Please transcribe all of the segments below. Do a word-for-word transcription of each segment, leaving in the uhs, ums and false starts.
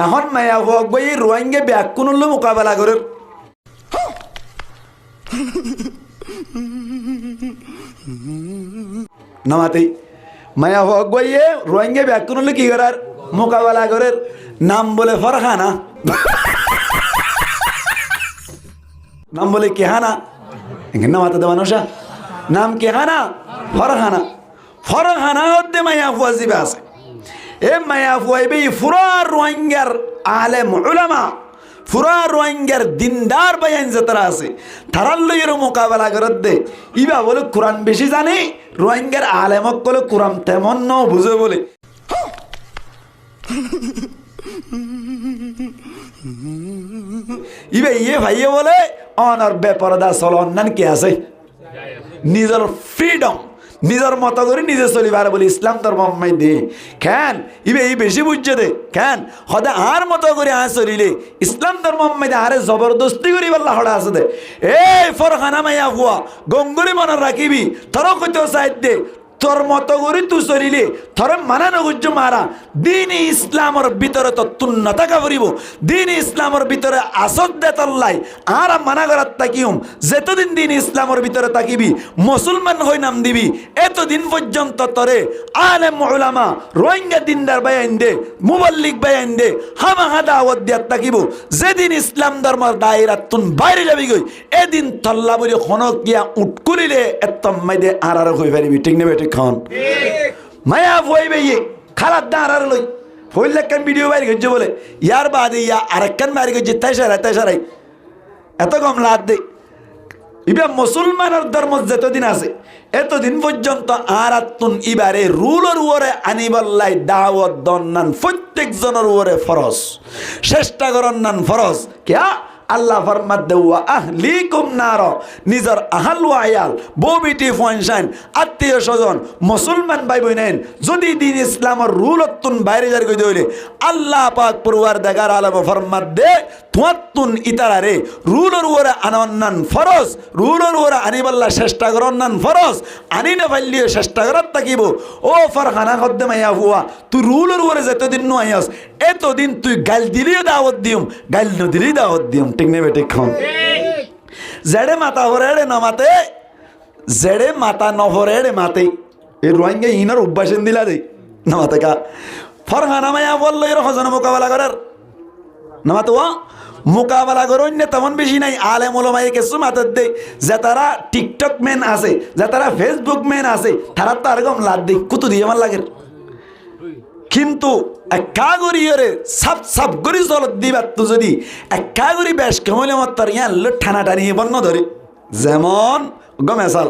Ehón maiyafua uggúaye Ruáinga bekkúnollói mukabela gorér. Nomate. Maiyafua uggúaye Ruáinga bekkúnollói ki gorér? Mukabela gorér. Nam bóle Farhana. Nam bóle ki hána? Engán nomate de manúic. Nam ki hána? Farhana. Farhana hoódde maiyafua ziba asé. E maiyafua ibá fura Ruáingar alem ulama, fura Ruáingar dindar báiyain zetará asé, tarállói ere mukabela gorédde. Ibá bóle Kuran bicí zane, Ruáingar alem ókkole Kuran temón nobuzé bóle. Ibá iye faiyé bóle, onor beporda solonnán ki asé? Nizor fridom, nizor moto gorí nize soli fare bóli Islam dormor maze de. Ken? Ibá iye bicí buijjé de. Ken? Hoóde añár moto gorí añí solilé Islam dormor maze de añáre zobordosti goríballa hoçé asé de. Ei Farhana maiyafua, gom gorí mone rakíbi, toré hoito saidde, tor moto gorí tui solilé, toré mana nogoijjóm añára. Dini Islamor bútore tottún notáka foribó. Dini Islamor bútore asódde tollai añára mana gorát tákiyum. Zetodin dini Islamor bútore tákibi, musolman hoi nam dibi, etodin foijjonto toré alem ulama, Ruáinga dindar báiyain de, muballig báiyain de, hámaha dawot diyat tákibó. Zedin Islam dormor dairattún baire zaibigói, edin tolla bóli honókiya uñth kúlile ettór maze de añáráre hoi faribi, thík né bethík hoón? Thík. Maiyafua ibáye hálat de añáráre loi foóila ekkán bidiyo bair goijjé bóle, yar baade ya arekkán bair goijjé, táicarai táicarai. Eto gom laadde. Ibá musolmanor dormot zetodin asé, etodin foijjonto añárattún ibáre rulor uore anibálla dawot donnán fottek zonor uore foros, cesta goronnán foros. Kiyá? Allah formadde, "Wa ahlikum nara", nizor ahal wa iyal, bou beti fuain sain, attiyo sozon, musolman bái boinain zodi din Islamor rulottún baire zargói de óile, Allah pak porwardegar alome formadde, tuáñttún itarare rulor uore anonnán foros, rulor uore anibálla cesta goronnán foros, ani nofailleyó cesta gorát tákibó. Ó Farhana hoódde maiyafua, tui rulor uore zetodin no aiyós, etodin tui gail dileyó dawot diyum, gail nodileyó dawot diyum, thík né bethík hoón? Thík. Zeçé mata fore eçé nomate, zeçé mata nofore eçé mate. Ei Ruáinga inor ubbác endilla de, nomate ká. Farhana maiyafuar loi ere hozone mukabela gorér? Nomate wa, mukabela goróinna temón bicí nai, alem ulamaye kessú mater de, zetará TikTok men asé, zetará Facebook men asé, taráttu aró gom laadde, kútu diyé man lager. Kintu ekká goríyore saf saf gorí solot dibattu zodi ekká gorí bec kom óile mottor yían loi thana thani bon no dóre. Zemon uggwá mesal,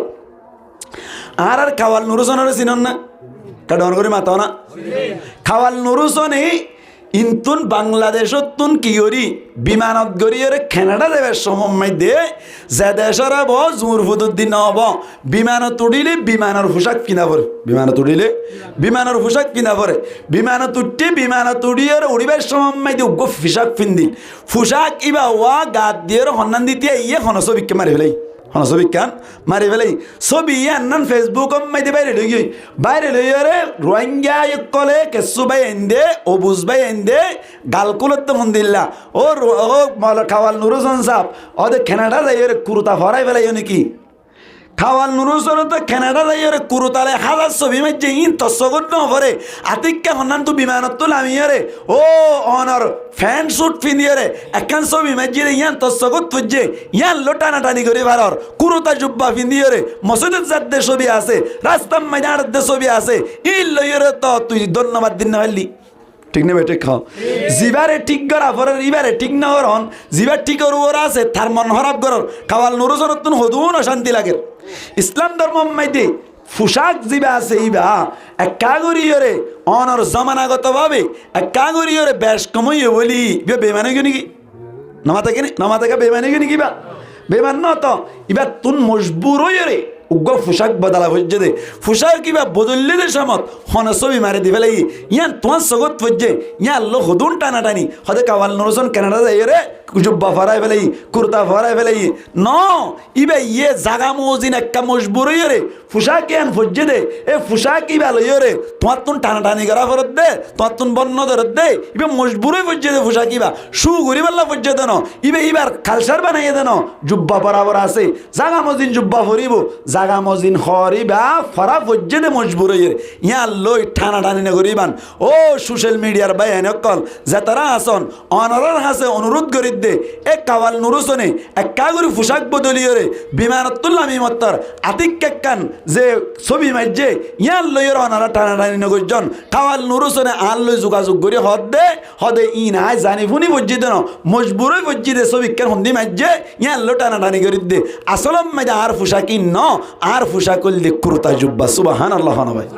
añárar Kawal Nur Husonore sinon na? Ekká dhoóñr gorí mato na. Kawal Nur Husone intún Bangladecóttun ki gorí bimanot goríyore Kenada zaibar somot maze de, ze decóre bo, zuñr fudur di no bo, bimanot uçíle bimanor fucák findá fore. Bimanot uçíle bimanor fucák findá fore. Bimanot uçíte, bimanot uçíyore uçíbar somot maze de uggwá fucák findíl. Fucák íba uwá gaat diyore honnán dite aiyé, hono sóbi ekkán mari félaiye. Hono sóbi ekkán mari félaiye. Sóbi yíannan Facebookor maze de baire loigiyói. Baire loiyóre Ruáinga ókkole kessú báiyain de, obuz báiyain de, gal kúlotte fondilla. Ó Ru-, ó Mola-, Kawal Nur Huson saab, óde Kenada zaiyóre kuruta forai félaiyó né ki? Kawal Nur Husone to Kenada zaiyóre kurutale házar sóbi maijjé, iín tor sógot no fore. Atikka honnán tui bimanottú lamiyóre, ó, onor pent sut findiyóre ekkán sóbi maijjé de, yían tor sógot foijjé, yían loi thana thani gorí faror. Kuruta jubba findiyóre mosóidot zadde sóbi asé, rastar maze añçedde sóbi asé, iín loiyóre to tui donnobad di no faillí. Thík né bethík hoó? Zibáre thík gorá forer, íbare thík no goron. Zibá thíkor uore asé, tar mon hóraf goror. Kawal Nur Husonottún hodún ocánti lager. Islam dormor maze de fucák zibá asé, íba ekká goríyore onor zomanagoto bábe ekká goríyore bec kom óiye bóli íba beiman óigiyoi né ki? No mate ki, no mate ká, beiman óigiyoi né ki íba? Beiman no to, íbattún mojbur óiyore Uggúa fucák bodola foijjé dé. Fucák íba bodolilé dé somot hone sóbi mari di félaiyé. Yían tuáñr sogót foijjé, yían loi hodún thanatani. Hode Kawal Nuruson Kenada zaiyóre jubba forai félaiyé, kurta forai félaiyé. Noó, íba iyé zaga mozin ekka mojbur óiyoré fucák yían foijjé dé. E fucák íba loiyoré tuáñttún thanatani gorá foredde, tuáñttún bónno doredde. Íba mojbur ói foijjé dé fucák íba. Cú goríbolla foijjé dé noó. Íba íbar kalcár banaiyé dé noó. Jubba borabor asé. Zaga mozin jubba foribó, zaga mozin hoór íba fora foijjé dé mojbur óiyoré. Yían loi thanatani nogoríban. Ó social mediar báiyain ókkol, zetará asón, onorár hañsé onurud gorídde, e Kawal Nurusone ekká gorí fucák bodoliyoré bimanottún lami mottor atíkka ekkán ze sóbi maijjé, yían loiyoré onorá thanatani nogoijjón. Kawal Nurusone añár loi zugazug gorí hoódde, hode iín aññí zani fúni foijjí dé noó, mojbur ói foijjí dé, sóbikkán hondi maijjé, yían loi thanatani gorídde. Asól maide añár fucák iín noó, añár fucák óilde kurta jubba. Subahánallah hoó na bái.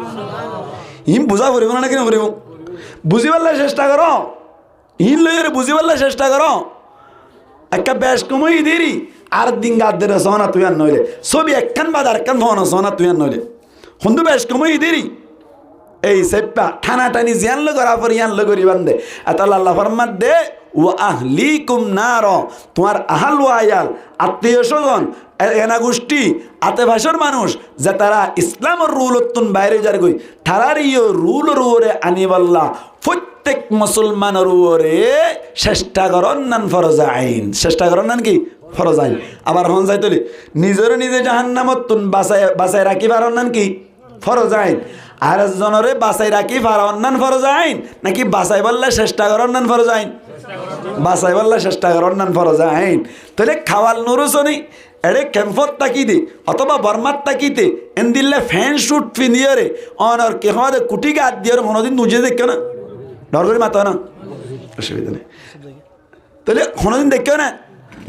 Iín buzá foribó né, né ki noforibó? Buzíbolla cectha goró. Iín loiyoré buzíbolla cectha goró. Ekka bec kom óiye dé eri, ar din gaddere soóna tui ar noóile. Sóbi ekkán bade arekkán foóna soóna tui ar noóile. Hondú bec kom óiye dé eri. Ei sáippa thanatani ziyán loi gorá foré yían loi goríban dé. Etolla Allah formadde, "Wa ahlikum naro", tuáñr ahál wa iyal, attiyo sózon, e-, ena gucthí, ate facór manúic, zetará Islamor rulottún bair ói zargói, tarár yó rulor uore aníbolla fottek musolmanor uore cectha gorón nan foroz ain. Cectha gorón nan ki? Foroz ain. Abar hon zai tóile, nizoré nize jahannamottún basai, basai rakí farón nan ki? Foroz ain. Ar ekzonoré basai rakí farón nan foroz ain, náki basaibolla cectha gorón nan foroz ain? Basaibolla cectha gorón nan foroz ain. Tóile Kawal Nurusone eçé kempót tákite otóba Bormát tákite endilla fent cút findiyóre, onor ki hoóde kuthí gat diyóre honodin nuzé deikkó né? Dhoóñr gorí mato na. Osubida nái. Tóile honodin deikkó né?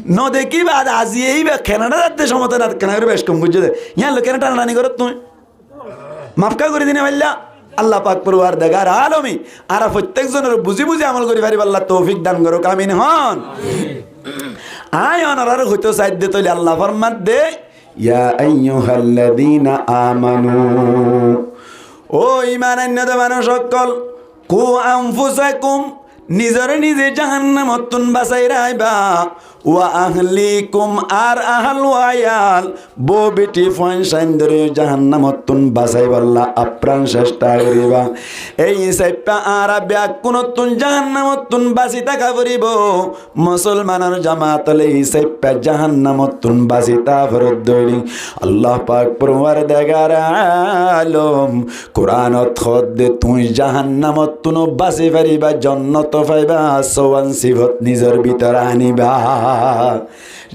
Nodekí baade aziye íba Kenada zatte somot ena kena gorí bec kom goijjé dé. Yían loi kene thanatani goró tuñí? Maf ká gorí di né bailla? Allah pak porwardegar alome añára fottek zonore buzí buzí amol gorí faribálla toufik dan gorouk. Amin hon. Aññí onoráre hoitó saidde tóile Allah formadde, "Ya ayyuhalladina amanu." Ó iman ainno dé manúic ókkol, "Qu anfusakum", nizoré nize jahannamottún basai raikba, "wa ahlikum", ar ahál wa iyal, bou beci fuain saindoré jahannamottún basaibolla apran cectha goríba. Ei sáippa añára beggúnottún jahannamottún basi táka foribó. Musolmanor jamaat óile ei sáippa jahannamottún basi táa foredde óile Allah pak porwardegar alom Kuranot hoódde tuñí jahannamottún basi faribá, jonnot faiba, sówan sifot nizor bútore aníba.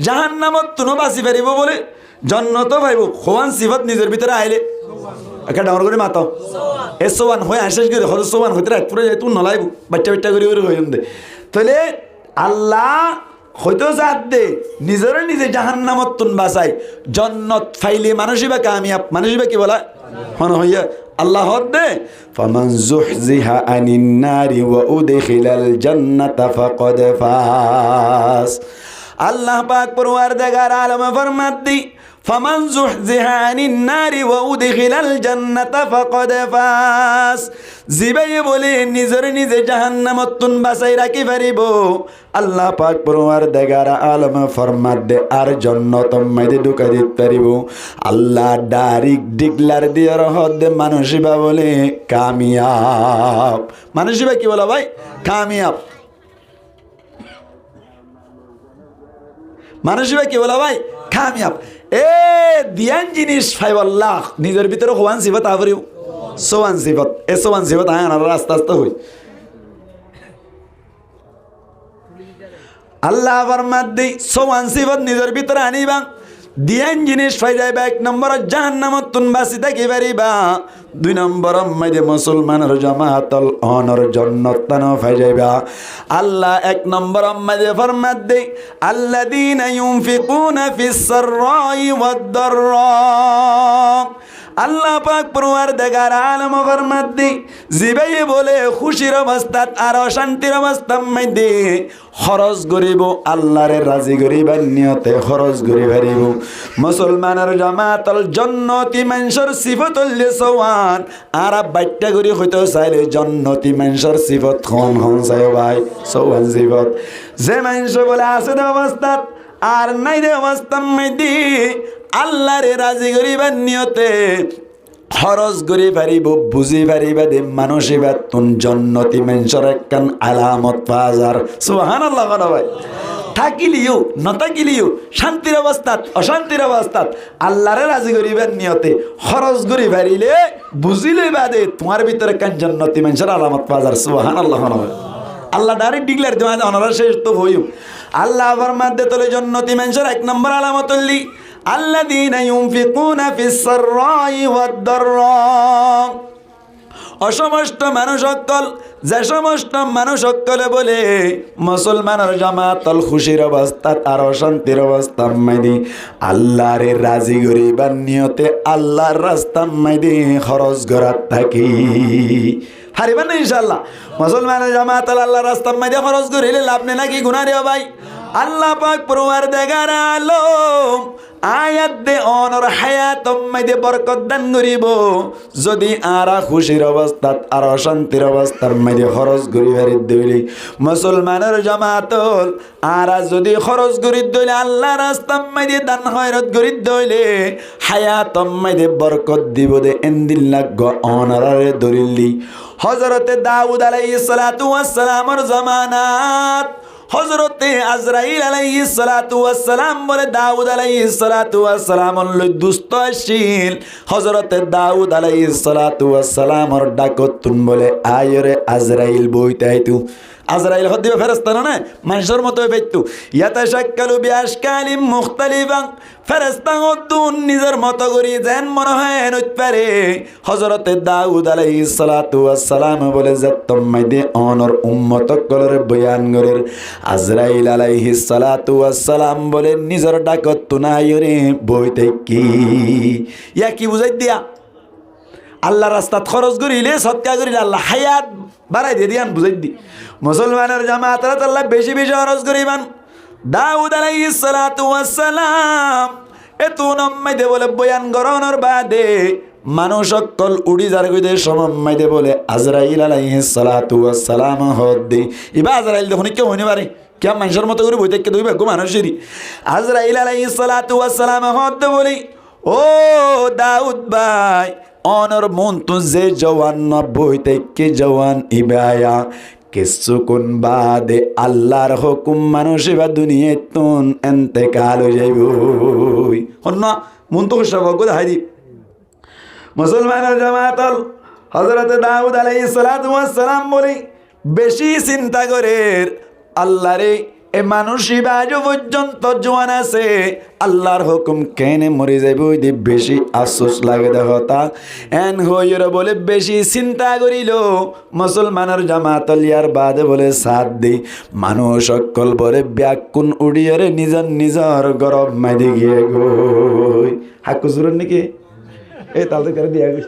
Jahannamottún basi faribó bóle jonnot faibo, hoón sifot nizor bútore aile? Ekká dhoóñr gorí mato. E sówan hoi aññí céc gorí, hoóde sówan hoitó rait fúrai zaito, nolaibó, baiththá baiththá gorí gorí hoiyum dé. Tóile Allah hoitó saádde, nizoré nize jahannamottún basai, jonnot faile manúic íba kamiyab, manúic íba ki bola? Mone hoiyé, Allah hoódde, "Faman zuhziha anin nari wa udkhilal jannata faqad faz." Allah pak porwardegar alome formadde, "Faman zuhziha anin nari wa udkhilal jannata faqad faz." Zibáye bóle nizoré nize jahannamottún basai rakí faribó, Allah pak porwardegar alome formadde ar jonnotor maze dhukai dit faribó. Allah dhairek dhiklar diyóre hoódde manúic íba bóle kamiyab. Manúic íba ki bola bái? Kamiyab. Manúic íba ki bola bái? Kamiyab. E diyan jinis faibolla nizor bútore hoán sifot aá foribó? Sówan sifot. E sówan sifot aññí onoráre aste aste hoi. Allah formadde sówan sifot nizor bútore aníba. Diyan jinis fai zaiba, ek nombor jahannamottún basi táki faribá. Dui nombor maze musolmanor jamaat ókkol onor jonnot tán fai zaiba. Allah ek nombor maze formadde, "Alladina yunfikuna fis sarrai wad darra." Allah pak forwardegar alom formar de, zibáye bóle kúcir obostát ar ocántir obostát maze hóros goríbo, Allaré razi goríbar niyote hóros gorí faribó. Musolmanor jamaat ól, jonnoti maincór sifot óilde sówan. Añára baiththá gorí hoitó sailé jonnoti maincór sifot hoón hoón saiyó bái, sówan sifot. Ze maincé bóle asé de obostát ar nái de obostát maze Allaré razi goríbar niyote hóros gorí faribó, buzí faribá de manúic íbattún jonnoti maincór ekkán alamot fazar. Subhánallah hoó na bái. Tákileyó, notákileyó, cántir obostát, ocántir obostát Allaré razi goríbar niyote hóros gorí farilé, buzí loibá de tuáñr bútore ekkán jonnoti maincór alamot fazar. Subhánallah hoó na bái. Allah dairek dhiklar de, onorá céc to hoiyum. Allah formar de tóile jonnoti maincór ek nombor alamot óilde, الذين ينفقون في السراء والضراء. Ó somosto manúic ókkol, ze somosto manúic ókkole bóle musolmanor jamaat ól kúcir obostát ar ocántir obostát maze Allaré razi goríbar niyote Allar rastát maze hóros gorát táke. Faribá né incállah? Musolmanor jamaat ól Allar rastát maze hóros goríle laf né náki guná re ó bái? Allah pak forwardegar alom aññí de onor háyator maze borkot dan goríbo. Zodi añára kúcir obostát ar ocántir obostát maze hóros gorí fari de óile, musolmanor jamaat ól, añára zodi hóros gorí de óile, Allar rastát maze dan hóirot gorí de óile, háyator maze borkot dibo de, endilla uggwá onoráre dolil di. Hózorote Daud alaihissalatu wassalamor zomanat Hózorote Azrail alaihissalatu wassalam bóle Daud alaihissalatu wassalamor loi dusto accíl. Hózorote Daud alaihissalatu wassalamor dhakottún bóle aiyóre Azrail boói táito. Azrail hoó de íba feresta no né, maincór moto ói faitto. يتشكل بأشكال مختلفة. Feresta hoddún nizor moto gorí zeén mone hoó eén óit fare. Hózorote Daud alaihissalatu wassalame bóle zettót maze ónor ummot ókkolore boyan gorér, Azrail alaihissalatu wassalam bóle nizor dhakottún aiyóre boói táikke. Yá ki buzái diya? Allar rastat hóros goríle, sodka goríle Allah háyat barai diye de yían buzái di. Musolmanor jamaat, Allah beci beci hóros goríban. Daud alaihissalatu wassalam, etún maze bóle boyan gorónor baade manúic ókkol uçí zargói de cómot maze bóle Azrail alaihissalatu wassalam hoó de, ibá Azrail de honikka hoói no fare. Kiyá maincór moto gorí boói táikke de ibá eggúa manúic eri. Azrail alaihissalatu wassalam hoó de bóle, Ó Daud bái, ónor muúntu ze juwan no boói táikke juwan ibá aiyá, kessúkun baade Allar hókum manúic ibá duniyaittún entekal ói zaibói. Honnúa muúntu hócca fua eggúa dahái di. Musolmanor jamaat ól, Hózorote Daud alaihissalatu wassalam bóle, beci sinta gorér, Allare, e manúic ibá aijó foijjonto juwan asé, Allar hókum keéne mori zaibói de beci afsus lage de hotá. Eén hoiyóre bóle beci sinta gorílo. Musolmanor jamaat ól, yar baade bóle saát de manúic ókkol bóle beggún uçíyore nizor nizor góror maze giyé goi. Hákku zuror niki? E tal de kore diya goi.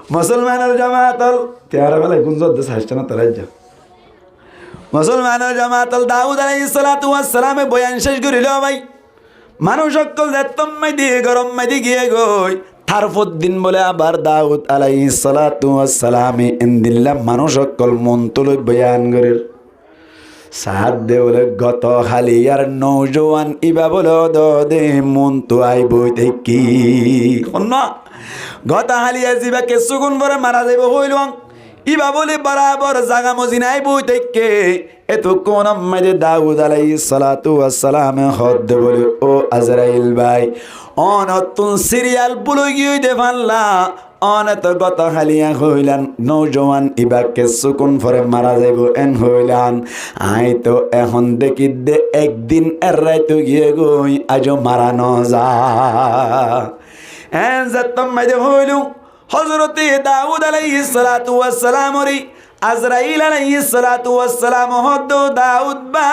Musolmanor jamaat ól, tiyara bela gunzor de saicca na tara aijja. Musolmanor jamaat ól, Daud alaihissalatu wassalame boyan céc gorílo bái. Manúic ókkol zettót maze góror maze giyé goi. Tarfor din bóle abar Daud alaihissalatu wassalame endilla manúic ókkol muúntu loi boyan gorér. Saát de bóle goto háli yar noujuwan ibá bóle ódode muúntu aái boói táikke. Honnúa? Goto háli yar zibá kessúkun fore mara zaibói hoóilam. Ibá bóle borabor zaga mozina aái boói táikke. Etukkúnor maze Daud alaihissalatu wassalame hoó de bóle, Ó Azrail bái, ónottún siriyal búl ói giyói de fálla. Óne to goto háliya hoóilan, noujuwan ibá kessúkun fore mara zaibói eén hoóilan. Aññí to ehón dekí de ek din er rait ói giyé goi, aijó mara no za. Eén zettót maze hoóilo, Hózorote Daud alaihissalatu wassalamore Azrail alaihissalatu wassalam hoó de, Daud bái,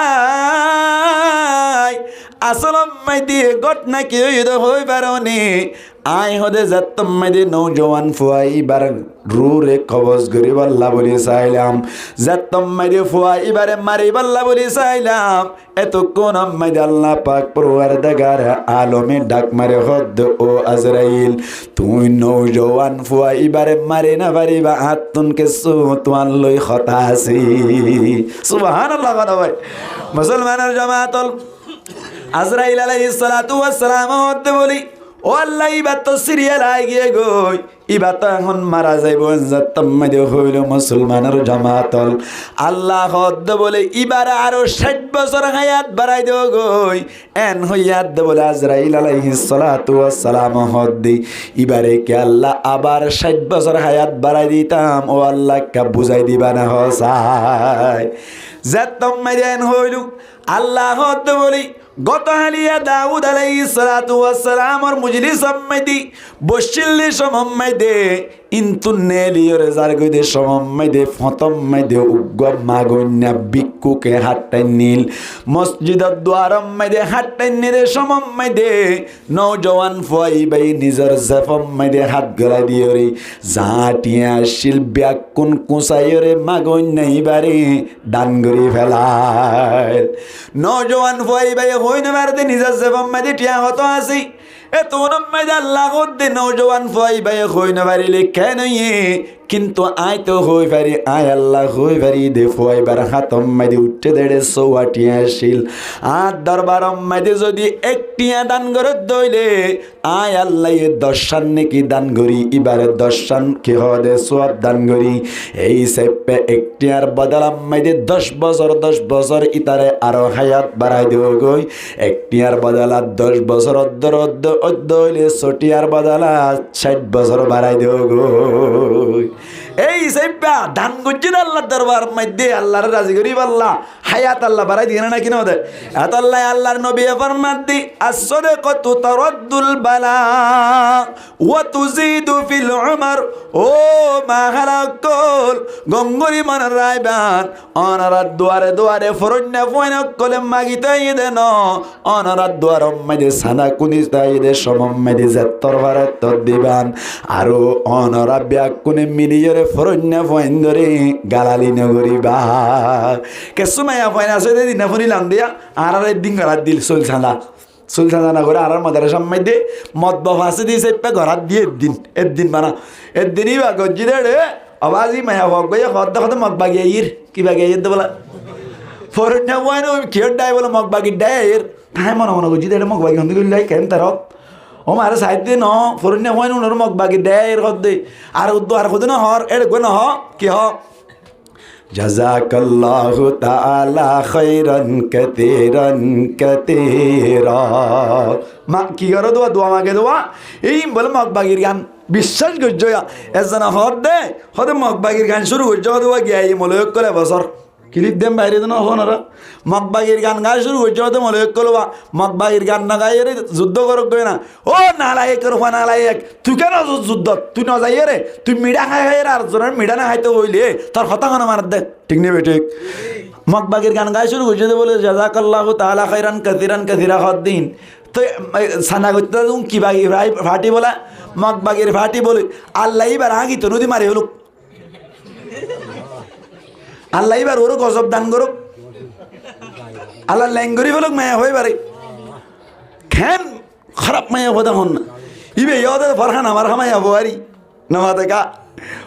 asolot maze gótna ki óiye de hoói faro né? Aññí hoóde zettót maze de noujuwan fua íbar ruúre kobos goríbolla bóli sailám, zettót maze de fua íbare maríbolla bóli sailám, etókkon maze de Allah pak foruwardigare alome dhak mare hoódde, "Ó Azrail, tuñí noujuwan fua íbare mari nofaribá, añáttun kessú tuáñlloi hotá asé." Subhánallah, hotá bái. Musolmanor jamaat ól, Azrail alaihissalatu wassalam hoódde bóli, "Ó Allah, íbar to siriyal aigiyé goi, íba to ehón mara zaibou," en zettót maze de hoóilo, musolmanor jamaat ól, Allah hoódde bóli, "Íbare aró cáit bosór hayat barai dou goi." En hoiyé de bóli Azrail alaihissalatu wassalam hoódde, "Íbare ki Allah abar cáit bosór hayat barai ditam? Ó Allah, ekka buzái diba né hoó sai?" Zettót maze de en hoóilo, Allah hoódde bóli, "Goto háliya Daud alaihissalatu wassalamor mujlisót maze de boiccíl de cómot maze de, intú neeliyóre zargói de cómot maze de, foñtót maze de uggúa magoinna bikkuke hát tháinníl, mosjidor duarót maze de hát tháinní de cómot maze de, noujuwan fua íbaye nizor zefót maze de hát golai diyóre, zaá thiañ accíl beggún kuñsaiyóre magoinna íbare dan gorí felail." Noujuwan fua íbaye hoói nofaré de nizor zefót maze de thiañ hotó asé. Ettót maze de Allah hoódde, "Noujuwan fua íbaye hoói nofaríle keén óiye? Kintu aññí to hoói fari, aññí Allah hoói fari de fua íbar hátot maze de uiththé de eçé sóuwa thiañ accíl. Añár dorbarot maze de zodi ek thiañ dan goródde óile, aññí Allaye doccán neki dan gorí, íbare doccán ki hoóde suab dan gorí." Ei sáippe ek thiañr bodolat maze de doc bosór, doc bosór ítare aró hayat barai dou goi. Ek thiañr bodolat doc bosór oddor oddor oddor óile, só thiañr bodolat cáit bosór barai dou goi. Ei sáippe dan goijjé de Allar dorbaror maze de, Allare razi goríbolla. Hayat Allah barai diye né, náki no de? Etolla Allar nobiye formadde, "As-sadaqatu taraddul bala wa tuzidu fil umar." Ó mahala ókkol, gom gorí mone raiban, onorar duare duare foróinna fuain ókkole magito aiyé de no, onorar duaror maze de sanda kúdito aiyé de cómot maze de zettór faro ettór diban. Aró onora beggúne miliyóre foróinna fuaindóre galali nogoríba. Kessú maiyafuain asé de, dinna fúnilam de, añárar eddin gorát dil, sóil sanda. Sóil sanda nogoré añárar modarasár maze de motbof asé de, sáippe gorát diyé eddin, eddin bana. Eddin íba goijjé de eçé, obázi maiyafua uggúaye hoódde, hoódde mog bagi aiyér, ki bagi aiyér de bóla. Foróinna fuain ó kiyór dhái bóla, mog bagir dhái aiyér. Aññí mone mone goijjí de, eçé mog bagi hondilla goillé, keén tarot? Ó mare saidde no, foróinna fuain unor mog bagir dhái aiyér hoódde. Ar uddu ar hodún hoór, eçé eggúa no hoó, ki hoó? Jazakallahu ta'ala khairan kathiran kathira. Ma, ki goró dua, dua mage dua. Ei bóle mog bagir gan biccác goijjó ya. Ezzone hoódde, hoódde mog bagir gan cúru goijjó, hoódde uwá giyai moloi ókkol e bosór. Kilip dem baire de no fúnora. Mog bagir gan gaa cúru goijjé de moloi ókkol, uwá mog bagir gan no gaiyóre zuddó gorók goi na. Ó nalayek, rufa nalayek, tui kiyá no zos zuddót? Tui no zaiyóre, tui miçá hái háiyore ar zonor miçá no háito hoilé, tor hotá hone maner de? Thík né bethík? Mog bagir gan gaa cúru goijjé de bóle, "Jazakallahu ta'ala khairan kathiran kathira" hoóddin. Toi, e, sanda goittó de ki bagi, fai-, fathi bóla, mog bagir fathi bóle, Allah íbar añgitun udi mari féluk. Allah íbar uore gozob dan gorók. Allah leng gorí félok maiyafua íbare. Keén hóraf maiyafua de hon na. Íba yó de Farhana Marha maiyafuari. Namaz deka.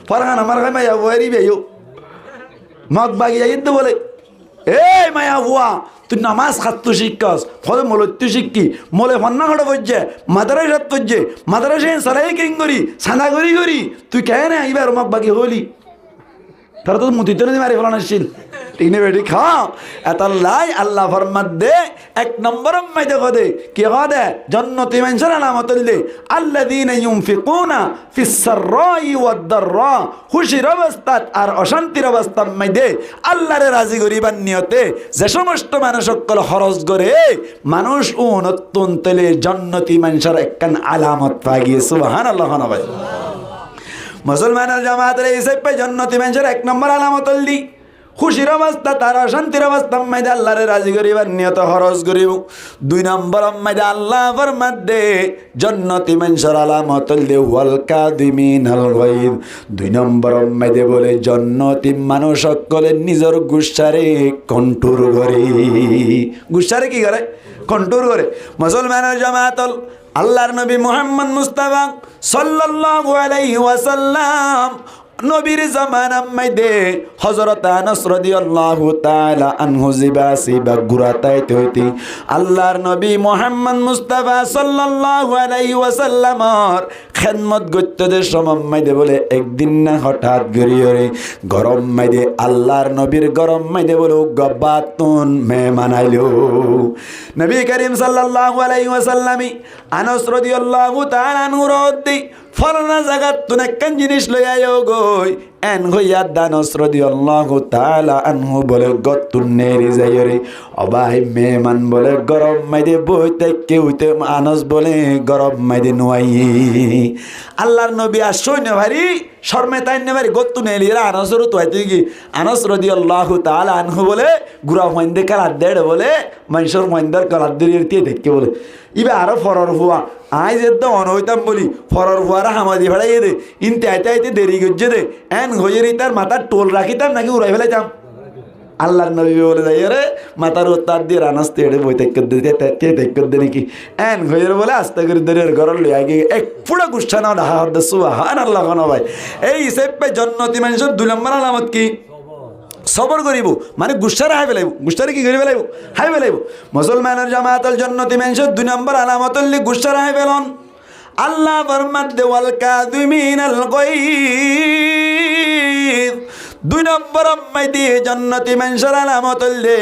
Farhana Marha maiyafuari íba yó. Mog bagi zaiyé de bóle. Ei maiyafua, tui namaz hattú cíkkos? Hoóde moloittú cíkki. Moloi fonná hoçé foijjé? Madarasat foijjé. Madarasa salai keéngorí? Sanda gorí gorí. Tui keéne íbar mog bagi hoóili? Tará to mutitó nodi mari félan accíl. Thík né bethík? Há. Etolla Allah formadde, ek nombor maze de hoóde, ki hoóde? Jonnoti maincór alamot óilde, "Alladhina yunfiquna fis sarra'i wad darra." Kúcir obostát ar ocántir obostát maze de Allare razi goríbar niyote ze somosto manúic ókkol hóros goré, manúic únottún tóile jonnoti maincór ekkán alamot fagiyé. Subhánallah, hon bái. Musolmanor jamaat re, hísafe jonnoti maincór ek nombor alamot óilde, Kúcir obostá, tar ocántir obostár maze Allaré razi goríbar niyote hóros goríbo. Dui nombor maze Allah formadde, jonnoti maincór alamot óilde wal kaziminal gaiz. Dui nombor maze bóle jonnoti manúic ókkole nizor guccáre kontról goré. Guccáre ki goré? Kontról goré. Musolmanor jamaat ól, Allar nobi Muhammod Mustafa sallallahu alaihi wasallam nobir zomanar maze Hozrot Anas rodiyallahu taala anhu ziba siba gura táite óite Allar nobi Muhammod Mustafa sallallahu alaihi wasallamor hédmot goitté de cómot maze bóle ek din na hotát gorí goré góror maze Allar nobir góror maze bóle uggwá báttun meheman ailo. Nobi Karim sallallahu alaihi wasallame Anas rodiyallahu taala anhure hoódde, "Folana zagattún ekkán jinis loi aiyó goi." En hoiyé Anas rodiyallahu taala anhu bóle góttun neeli zaiyóre, ó bái, meheman bóle góror maze boi táikke óite Anas bóle góror maze no aiyé. Allar nobi aiccé no fari, corme táin no fari, góttun neeli yóre Anasóre tuaitó giyé. Anas rodiyallahu taala anhu bóle gura fuainde kéladde, ére bóle maincór fuaindor kéladde dóri yóre tíai táikke bóle. Íba aró foror fua, aññí zedde one óitam bóli, foror fuaré ham di feçáiye dé, ín táite táite deri goijjé dé, en hoiyóre ítar matát thuwal rakítam náki urai felaitam? Allar nobi bóle zaiyóre matár uore át diyóre, Anas, tui eçé boi táikkos dé, tui, tui, tui táikkos dé náki? En hoiyóre bóle asta gorí dóri górot loi aigiyói, ek fura guccá no dahá hoódde, subhánallah hono bái. Ei hísafe jonnoti maincór dui nombor alamot ki? Sóbor goríbo, mane guccáre hái felaibo, guccáre ki gorí felaibo? Hái felaibo. Musolmanor jamaat ól, jonnoti maincór dui nombor alamot óilde guccáre hái felon. Allah formadde, "Wal kaziminal gaiz." Dui nombor maze jonnoti maincór alamot óilde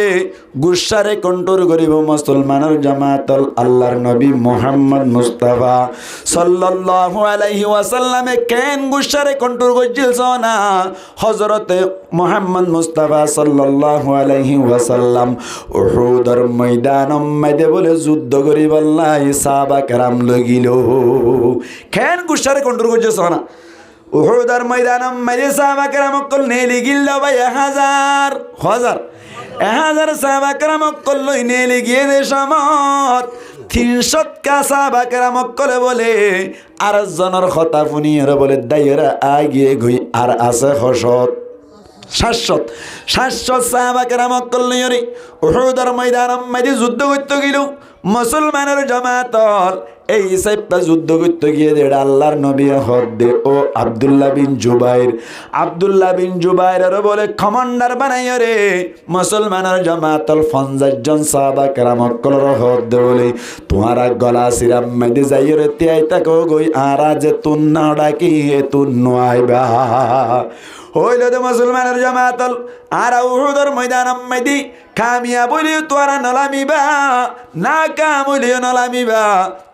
guccáre kontról goríbo. Musolmanor jamaat ól, Allar nobi Muhammod Mustafa sallallahu alaihi wasallame ken guccáre kontról goijjíl sóna? Hozrote Muhammod Mustafa sallallahu alaihi wasallam Uhudor moidanor maze bóle zuddo goríballa sahaba keram loi giló. Ken guccáre kontról goijjé sóna? Uhudor moidanor maze sahaba keram ókkol neeli gilde bái ek házar, házar, ek házar sahaba keram ókkol loi neeli giyé de cómot tin cót ka sahaba keram ókkole bóle ar zonor hotá fúniyóre bóle daiyóre aigiyé goi, ar asé hó cót? Cáit cót. Cáit cót sahaba keram ókkol loiyóre Uhudor moidanor maze zuddo goittó giló. Musolmanor jamaat ól, ei hísafe zuddo goittó giyé de Allar nobiye hoódde, "Ó Abdullah bin Jubair." Abdullah bin Jubairore bóle komandar banaiyóre Musolmanor jamaat ól, fonzaic zon sahaba keram ókkolore hoódde bóle, "Tuáñra gola sirar maze zaiyóre tíai táko goi, añára zettún no dhaki ettún no aiba." Hoóilo de musolmanor jamaat ól, añára Uhudor moidanor maze kamiyab óileyo tuáñra no lamiba, nakam óileyo no lamiba.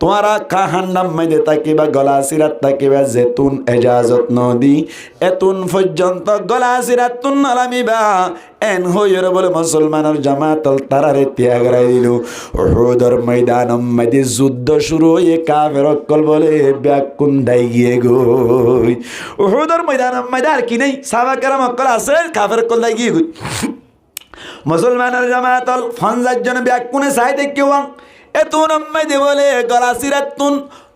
Tuáñra ka hánda maze tákiba, gola sirat tákiba, zettún ejazot no di, ettún foijjonto gola sirattún no lamiba. En hoiyóre bóle musolmanor jamaat ól tarare tíai gorai dilo. Uhudor moidanor maze zuddo cúru óiye, kafer ókkol bóle beggún dái giyé goi. Uhudor moidanor maze ar ki nái? Sahaba keram ókkol asé, kafer ókkol dái giyé goi. Musolmanor jamaat ól, fonzaic zone beggúne sai táikke uang. Ettún maze bóle gola sirattún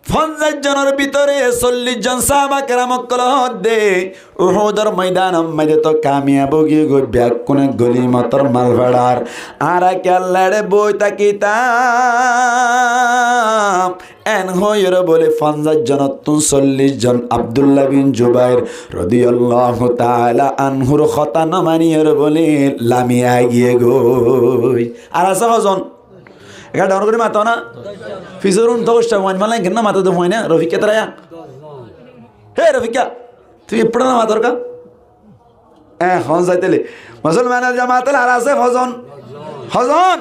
fonzaic zonor bútore sollic zon sahaba keram ókkol hoódde, "Uhudor moidanor maze to kamiyab ói giyé goi, beggúne gonimotor mal feçar. Añára kiyólla eçé boi tákitam?" En hoiyóre bóle fonzaic zonottún sollic zon Abdullah bin Jubair rodiyallahu taala anhur hotá no maniyóre bóle lami aigiyé goi. Ar asé hozon? Ekká dhoóñr gorí mato na. Fisór ún to uccá fuain, mala enkenna mato de fuain, Rofikká tará ya. Hé Rofikká, tui eppúra no mator ká? Ehón saitele, musolmanor jamaat ól ar asé hozon? Hozon?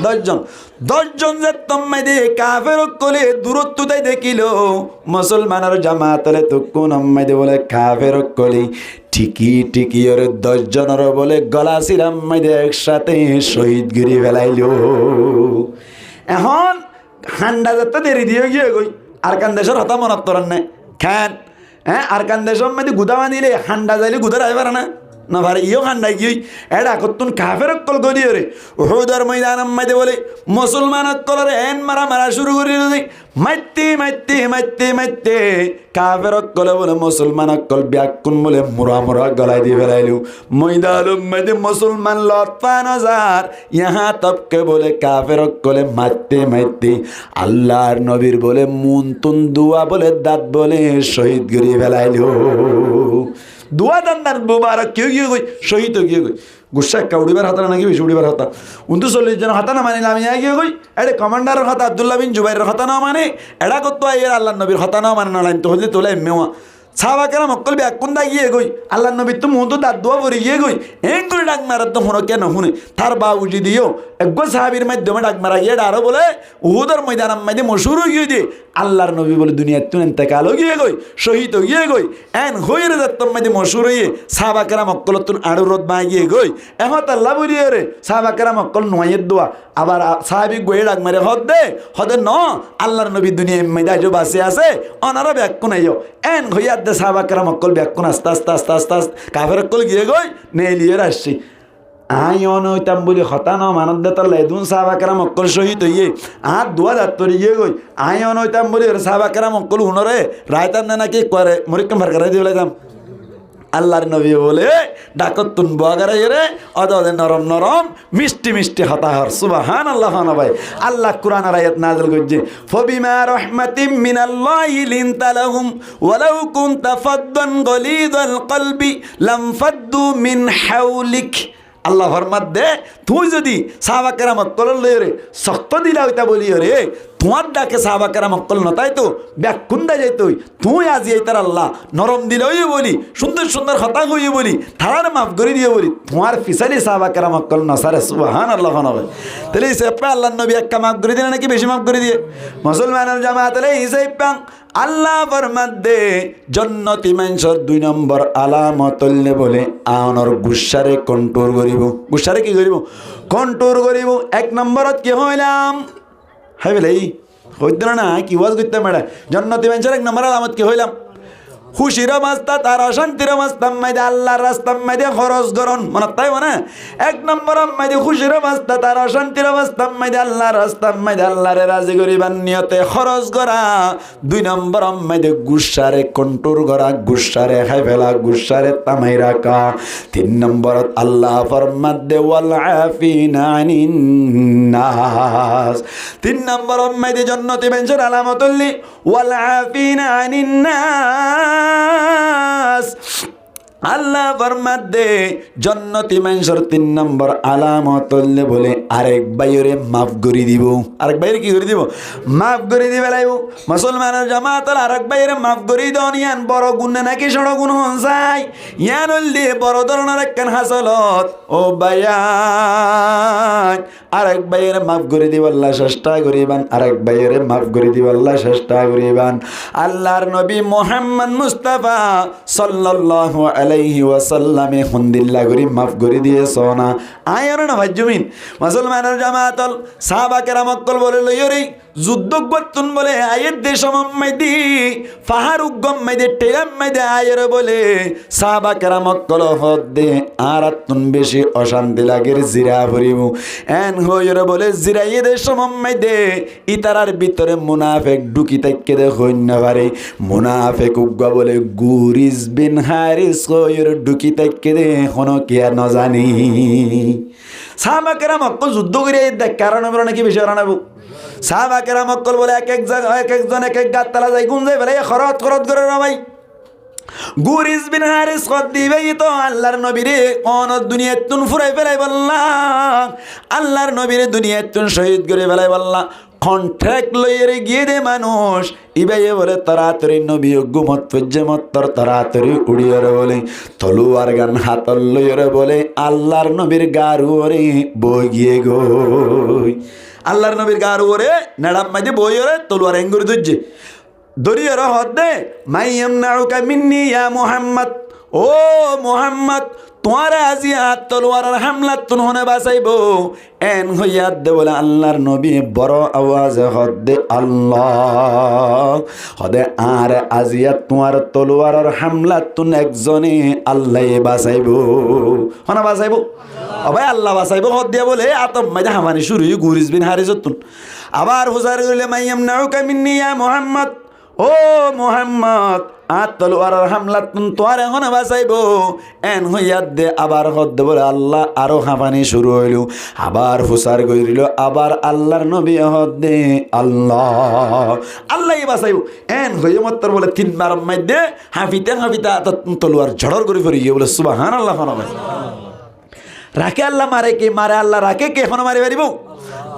Doc zon. Doc zon zettót maze kafer ókkole durottú dái dekílo, musolmanor jamaat óle tukkúnot maze bóle kafer ókkole thíki thíki óre doc zonore bóle gola sirat maze eksáte cóhid gorí felailo. Ehón hánda zaitté deri di ói giyé goi. Arkan decór hotá monot toranné? Keén? Eé, Arkan decór maze gudá bañdile hánda zaile gudá raái fare na? Nofaré, iyó hánda giyói. Eçé kottún kafer ókkol góliyoré Uhudor moidanor maidé bóle musolman ókkoloré en mara mara cúru gorí diyé. Maitte, maitte, maitte, maitte kafer ókkole bóle musolman ókkol beggún bóle mura mura golai di felailo. Moidanor maidé musolman lot fa no zar, yahá tok ke bóle kafer ókkole maitte maitte Allar nobir bóle muúntun duwa bóle dat bóle cóhid gorí felailo. Duwa dan dan mubarak ki ói giyé goi, cóhid ói giyé goi. Guccá ekka uçíbar hotá naki beci uçíbar hotá. Untú sollic zonor hotá no manilé ami aigiyé goi. Eçé komandaror hotá, Abdullah bin Jubairor hotá no mane. Eçé kottú aiyér Allar nobir hotá no mane, no lainto hoilé tula emme wa. Sáhaba keram ókkol beggún dagiyé goi. Allar nobittú muúntu dat duwa fori giyé goi. Eén gorí dhak maredde, húne ki no húne. Tar bawujudiyó eggúa sáhabir maiddome dhak mara giyé, eçé aró bóle Uhudor moidanor maidé mochúr ói giyé de Allar nobi bóle duniyaittún entekal ói giyé goi, cóhid ói giyé goi. Eén hoiyóre zettót maidé mochúr óiye, sáhaba keram ókkolottún añçú rot báñgi giyé goi. E hotá lla bóliyoré sáhaba keram ókkol no aiyér duwa. Abar a-, sáhabi uggúaye dhak mari hoódde, hoódde no, Allar nobi duniyair maidé aijó basi asé, onorá beggún aiyó. Eén hoiyé adde sáhaba keram ókkol beggún asté asté asté asté asté kafer ókkol giyé goi, neeliyóre aiccé. Aññí one óitam bóli hotá no manodde tolla edún sáhaba keram ókkol cóhid óiye. Añár duwa dat fori giyé goi. Aññí one óitam bóli ore sáhaba keram ókkol unoré raáitam né naki ekkuare muríkkán farkarai di felaitam. Allar nobiye bóle dhakottún buwa goráiyore ode ode norom norom misti misti hotá hoór. Subhánallah hoó na bái. Allah Kuranor ayat nazil goijjé, فبما رحمة من الله لنت لهم ولو كنت فظا غليظ القلب لانفضوا من حولك. Allah formadde, tuñí zodi sáhaba keram ókkolór lóiyore soktó dila óita bóliyoré, tuáñr dhake sáhaba keram ókkol no táito, bekkún dái zaito. Tuñí azi aitar Allah norom dila óiye bóli, cúndor cúndor hotá hoiye bóli, taráre maf gorí diye bóli, tuáñr fisáli sáhaba keram ókkol no sáre. Subhánallah hoó na bái. Tóile hísafe Allar nobi ekka maf gorí dile naki beci maf gorí diye? Musolmanor jamaat, tóile hísafe Allah formadde, jonnoti maincór dui nombor alamot óilde bóle añónor guccáre kontúr goríbou. Guccáre ki goríbou? Kontúr goríbou. Ek nomborot ki hoilam? Hái felai, hoiddé na, ki waz goittám eçé? Jonnoti maincór ek nombor alamot ki hoilam? Kúcir obostát ar ocántir obostát maidé Allar rastát maidé hóros gorón. Monot táibo na? Ek nomborot maidé kúcir obostát ar ocántir obostát maidé Allar rastát maidé Allare razi goríbar niyote hóros gorá. Dui nomborot maidé guccáre kontúr gorá, guccáre hái fela, guccáre tamai raká. Tin nomborot Allah formadde, والعافين عن الناس. Tin nomborot maidé jonnoti maincór alamot óilde, والعافين عن الناس. Allah formadde, jonnoti maincór tin nombor alamot óilde bóle arek báiyore maf gorí dibou. Arek báiyore ki gorí dibou? Maf gorí di felaibou. Musolmanor jamaat ókkol, arek báiyore maf gorí don yián boro gun né naki cóñço gun, hon sai? Yián óilde boro dóronor ekkán hásolot. Ó báiyain, arek báiyore maf gorí dibálla cestá goríban, arek báiyore maf gorí dibálla cestá goríban. Allar nobi Muhammad Mustafa sallallahu alaihi wasallame hondilla gorí maf gorí diye sóna. Aññí ore no faijjúm in. Musolmanor jamaat ókkol, sáhaba keram ókkol bóle lóiyore zuddó uggúattún bóle aiyér de cómot maidé, fahár uggúat maidé, thélat maidé aiyóre bóle sáhaba keram ókkole hoódde, añárattún beci ocánti lager, zira foribóu. Eén hoiyóre bóle ziraiyé de cómot maidé ítarar bútore munafek dhúki táikke de hoóin no fare. Munafek uggúa bóle Guris bin Haris hoiyóre dhúki táikke de honókiye no zane. Sáhaba keram ókkol zuddó gorí aiyér de, ekka haron óibo naki beci haron óibo? Sáhaba keram ókkol bóle ek ek za-, ek ek zon ek ek gattála zai gúm zai félaiye, horot horot gorér no bái. Guris bin Haris hoódde íbaye toó Allar nobire onor duniyaittún furai félaibolla, Allar nobire duniyaittún cóhid gorí félaibolla konthek loiyóre giyé de manúic. Íbaye bóle toratori nobi uggúa mot foijjé, mottor toratori uçíyore bóle toluwar gán hátot loiyóre bóle Allar nobir gaar uore boói giyé goi. Allar nobir gaar uore neçat maidé boóiyore toluwar eéngorí dóijje. Dóriyore hoódde, من يمنعك مني يا محمد. Ó Muhammad, tuáñre aziya añár toluwaror hámlattún hone basaibóu? Eén hoiyé de bóle Allar nobiye boro awaze hoódde, Allah. Hoódde, añáre aziya tuáñr toluwaror hámlattún ekzone Allaye basaibóu. Hone basaibóu? Ó bái, Allah basaibóu hoódde bóle, e átor maze hafaní cúru óiye Guris bin Hárisottún. Abar fusár goríle, "Man yamna'uka minni ya Muhammad?" Ó Muhammad, añár toluwaror hámlattún tuáñre hone basaibóu? Eén hoiyé de abar hoódde bóle Allah, aró hafaní cúru óilo. Abar fusár gorílo, abar Allar nobiye hoódde, Allah, Allaye basaibóu. Eén hoiyé mottor bóle tin baror maze hafite hafite átottún toluwar zhoror gorí fori giyé bóle, Subhánallah, hone bái. Raké Allah, mare ke? Mare Allah, raké ke? Hone mari faribóu?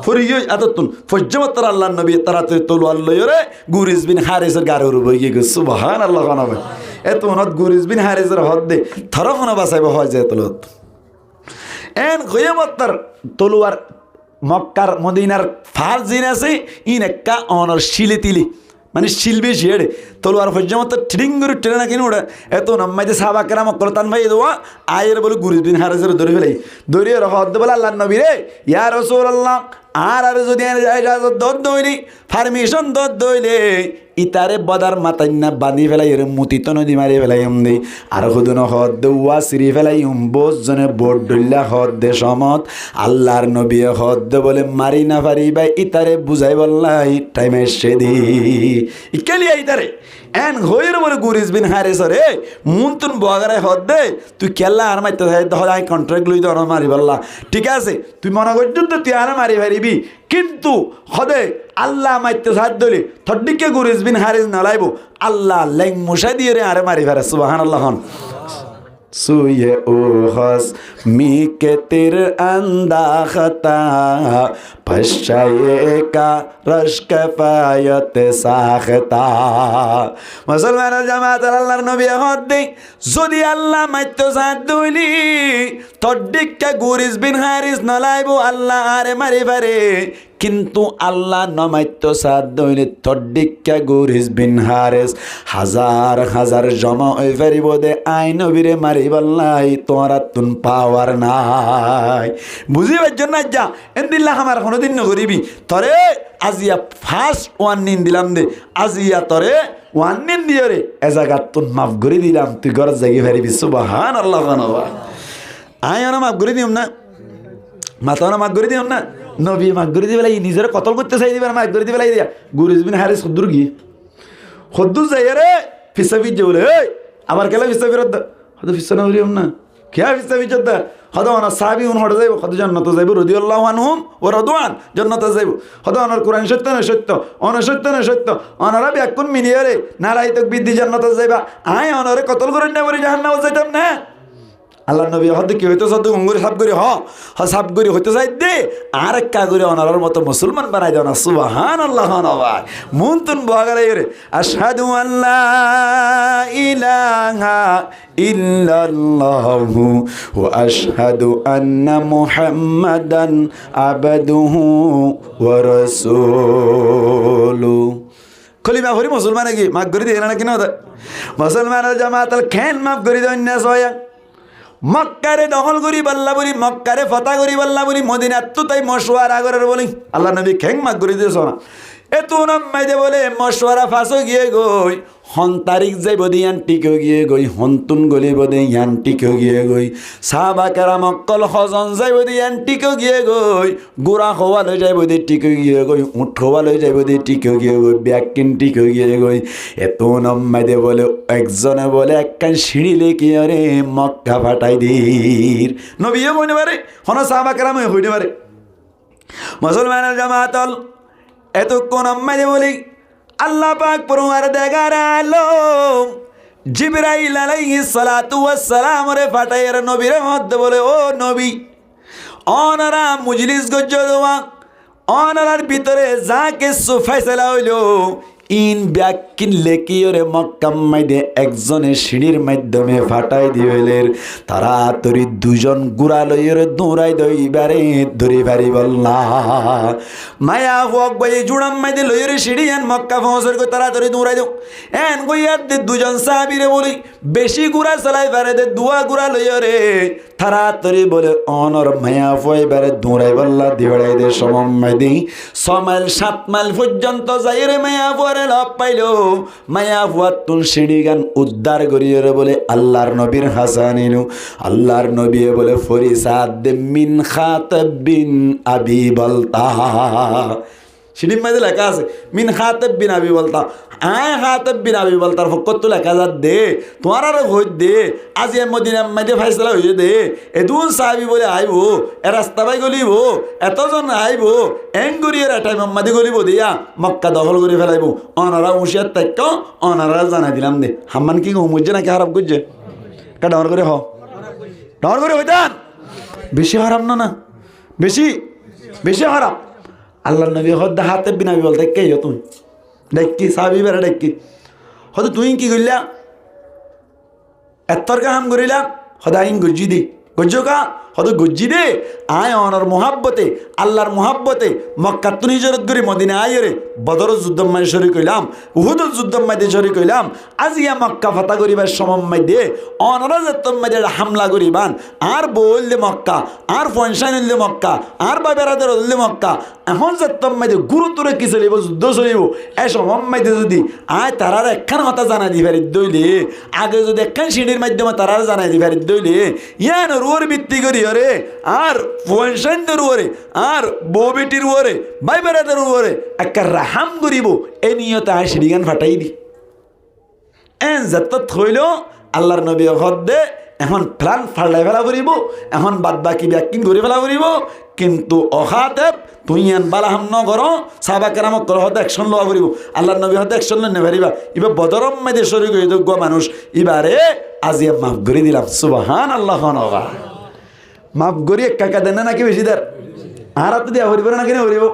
Fori giyói átottún. Foijjé mottor Allar nobi toratori toluwar loiyóre Guris bin Hárisor garór uore boói giyói. Subhánallah, hone bái. Etún ot Guris bin Hárisore hoódde, toré hone basaibóu hoói zé toluwar. Eén hoiyé mottor toluwar Mokkar, Modinar fas zin asé, ín ekká onor cíle tile. Mane cíl beci éçe. Toluwar foijjé mottor thiríng gorí uçé né, na ki no uçé? Etún maze sáhaba keram ókkol tán faiyé de, aiyóre bóle Guris bin Hárisore dóri félaiye. Dóri ore hoódde bóle, Allar nobire, ya Rosulallah, añáre zodi ejazot dódde óile, permission dódde óile, ítare bodar matainna bañdí félaiyoré muti tonódi mari félaiyum de. Ar hodún hoódde, uwá siri félaiyum, boóut zone boóut dhoilla hoódde somot Allar nobiye hoódde bóle, mari no faribá, ítare buzaibálla thaim aiccé de. Ikká loi ítare. Eén hoiyóre bóle Guris bin Hárisore muúntun buagorai hoódde, tui kiyólla añáre maitto saidde? Hoódde, añí contract loiyí de onore maribálla. Thík asé, tui mone goijjós de tui añáre mari faribí, kintu hoódde Allah maitto saidde óile tor dhíkka Guris bin Háris no laibóu. Allah leng mucá diyóre añáre mari fare. Subhánallah hon. سوی او خصمی که تیر انداخته، پشه کارش کفایت ساخته. Musolmanor jamaat, Allar nobiye hoódde, zodi Allah maitto saidde óile, tor dhíkka Guris bin Háris no laibóu, Allah añáre mari fare. Kintu Allah no maitto saidde óile tor dhíkka Guris bin Háris házar házar zoma ói faribóu de, añí nobire maribálla tuáñrattún power nái. Buzí faijjó né aijja? Endilla ham ar honódin no goríbi. Toré aziya first warning dilam de, aziya toré warning diyóre e zagattún maf gorí dilam, tui górot zaigói faribí. Subhánallah, hon bái. Añí onore maf gorí diyum né? Matá, onore maf gorí diyum né? Nobiye maf gorí di félaiye, nizoré kotól goitté saiyé de íbare maf gorí di félaiye de. Guris bin Háris hoddúr giyé? Hoddúr zaiyóre fissá fiijjé bóle, "Ei, abar kiyólla fissá firoddé?" Hoódde, "Fissá no firiyum né." "Kiyá fissá fiijjós dé?" Hoódde, "Onor sáhabi un hoçé zaibóu?" Hoódde, "Jonnot zaibóu, radiyallahu anhum wa radu an, jonnot zaibóu." Hoódde, "Onor Kuran cóitto né cóitto, onor cóitto né cóitto, onorá bekkún miliyóre narai tokbir di jonnot zaiba. Añí onoré kotól goróinna fori jahannamot zaitam né?" Allar nobiye hoódde, "Ki hoitó sódde, gom gorí sáf gorí hoó." Hoó, "Sáf gorí hoitó saidde, añáre ekká gorí onorár moto musolman banai de." Subhánallah, hon bái. Muúntun buagorai óre, "Ashhadu an la ilaha illallahu wa ashhadu anna Muhammadan abduhu wa rasuluh." Kolima fori musolman ói giyé, maf gorí diyé né, na ki no de? Musolmanor jamaat ókkol, keén maf gorí de óinna soóya? Mokkare dohól goríballa bóli, Mokkare fotá goríballa bóli, Modinattú tái mocuwara gorér bóli. Allar nobi keén maf gorí diyé soóna. Etún ammáide bóle mocuwara fas ói giyé goi, hon tarík zaibou de yían thík ói giyé goi, hontún golibou de yían thík ói giyé goi, sáhaba keram ókkol hozon zaibou de yían thík ói giyé goi, gura howá loi zaibou de thík ói giyé goi, uñth howá loi zaibou de thík ói giyé goi, bekkín thík ói giyé goi. Etún ammáide bóle ekzone bóle ekkán siñçí lekíyore Mokka fathái dir. Nobiye hoi no fare, hono sáhaba kerame hoi no fare. Musolmanor jamaat ókkol, etukkún ammáide bóle Allah pak forwardigare alom Jibrail alaihissalatu wassalamore fathaiyóre nobire hoódde bóle, "Ó nobi, onora mujlis goijjó de, onorar bútore za kessú faisala óilo, Iín bekkín lekíyore Mokkár maidé ekzone siñçir maiddome fathái dibeler. Toratori dui zon gura loiyore duñrai do, ibare dóri faribólla. Maiyafua uggwá e juçar maidé loiyore siñçi yián Mokka foóñsar goi, toratori duñrai do. En goiyé de dui zon sábire bóli, beci gura solai fare de duwa gura loiyore. Toratori bóle onor maiyafua ibare duñraibólla di beçai de. Somot maidé só mail, sát mail foijjonto zaiyore maiyafuare loi failo. Maiyafuattún siñçigán uddar goríyore bóle Allar nobir hañsé anilo. Allar nobiye bóle fori saádde, "Min Háteb bin Abi Balta." Siñçir maidé leká asé, "Min Háteb bin Abi Balta." Aññí Háteb bin Abi Baltar fokkóttu leká zadde, tuáñrare hoóidde, aziya Modinar maidé fáisala óiye de, edún sábi bóle aibó, e rasta bái golibo, etózon aibó, en goríyore e thaimor maidé golibo de, yá Mokka dohól gorí félaibo. Onorá uñciyar táikko, onoráre zanai dilam de. Hammán ki gom goijjé náki hóraf goijjé? Ekká dhoóñr gorí hoó. Dhoóñr gorí hoitán. Beci hóraf no na? Beci, beci hóraf. Allar nobi hoódde, Háteb bin Abi Balta, ekká aiyó tuñí. Dhaikkí, sábi ibare dhaikkí. Hoódde, tuñí ki goillá? Ettór gán ham goríla? Hoódde, aññí goijjí de. Goijjó ká? Hoódde, goijjí de. Aññí onor muhábbote, Allar muhábbote Mokkattún híjorot gorí Modina aiyóre Bodoror zuddót maze córik óilam, Uhudor zuddót maze córik óilam. Aziya Mokka fotá goríbar somot maze onorá zettót maze hámla goríban, añár bou óilde Mokka, añár fuain sáin óilde Mokka, añár bái beradar óilde Mokka, ehón zettót maze gúruttu raikké solibó, zuddó solibó, e somot maze zodi aññí taráre ekkán hotá zanai di faridde óile, age zodi ekkán siñçir maiddome taráre zanai di faridde óile, yíanor uore bitti goríyore, añár fuain sáindor uore, añár bou beçir uore, bái beradar uore ekká rahám goríbo, e niyote aññí siñçigán fatháiyi di. En zettót hoiló, Allar nobiye hoódde, ehón plan faldhai féla foribó, ehón bad baki bekkín gorí féla foribó, kintu o Háteb, tuñí yián bála ham nogoró, sáhaba keram ókkole hoódde ekcon lowa foribó. Allar nobiye hoódde ekcon loi nofaribá. Ibá Bodoror maze córik óiye de uggwá manúic, ibare aziya maf gorí dilam. Subhánallah hoón óba. Maf gorí ekka ekka der né náki beci der? Añárattú diya foribó né náki noforibó?